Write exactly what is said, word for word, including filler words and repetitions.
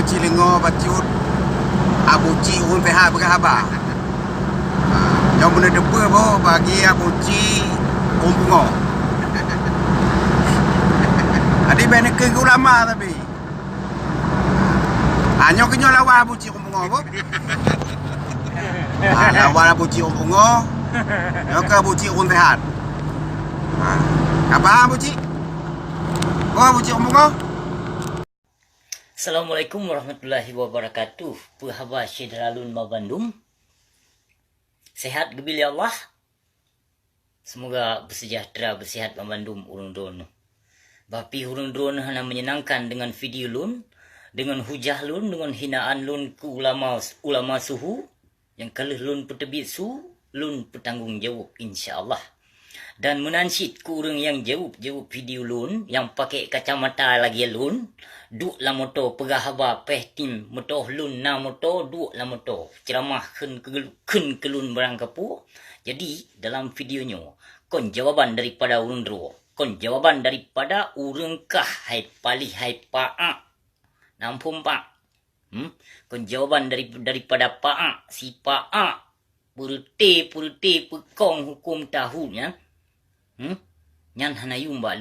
Cilingong bacut, Abu Cik ureuëng sehat peugah haba. Ha, nyang beuna teupeu boh bagi Abu Cik ureuëng pungo. Jadi bèk neukheun keu ulama tapi. Ha, nyoe keuh nyoe lawan Abu Cik ureuëng pungo boh. Ha, lawan Abu Cik ureuëng pungo. Nyoe keuh Abu Cik ureuëng sehat. Ha, ka paham Abu Cik? Oh, Abu Cik ureuëng pungo? Assalamualaikum warahmatullahi wabarakatuh. Peue haba syedara lôn banmandum? Sehat geubri lé Allah? Semoga bersejahtera, bersehat banmandum ureuëng droeneuh. Bah pih ureuëng droeneuh hana menyenangkan dengan video lôn, dengan hujah lôn, dengan hinaan lôn keu ulama, ulama suhu, nyang ka lheueh lôn peuteubiet su, lôn peutanggong jaweueb, insya Allah. Dan meunan cit keu ureuëng nyang jaweueb-jaweueb video lôn, nyang pakèk kacamata lagèe lôn, duek lam moto peugah haba péh tim meutoh lôn na moto duek lam moto, ceuramah kheun keu, kheun keu lôn barang kapeue. Jadi, dalam video nyoe, kon jawaban daripada ureuëng droe, kon jawaban daripada ureuëng kah hai paléh hai paak. Na muphom paak? Hmm? Kon jawaban dari, daripada paak, si paak, peureute-peureute peukong huköm tahun nyan. Hmm? Nyan hana yum bak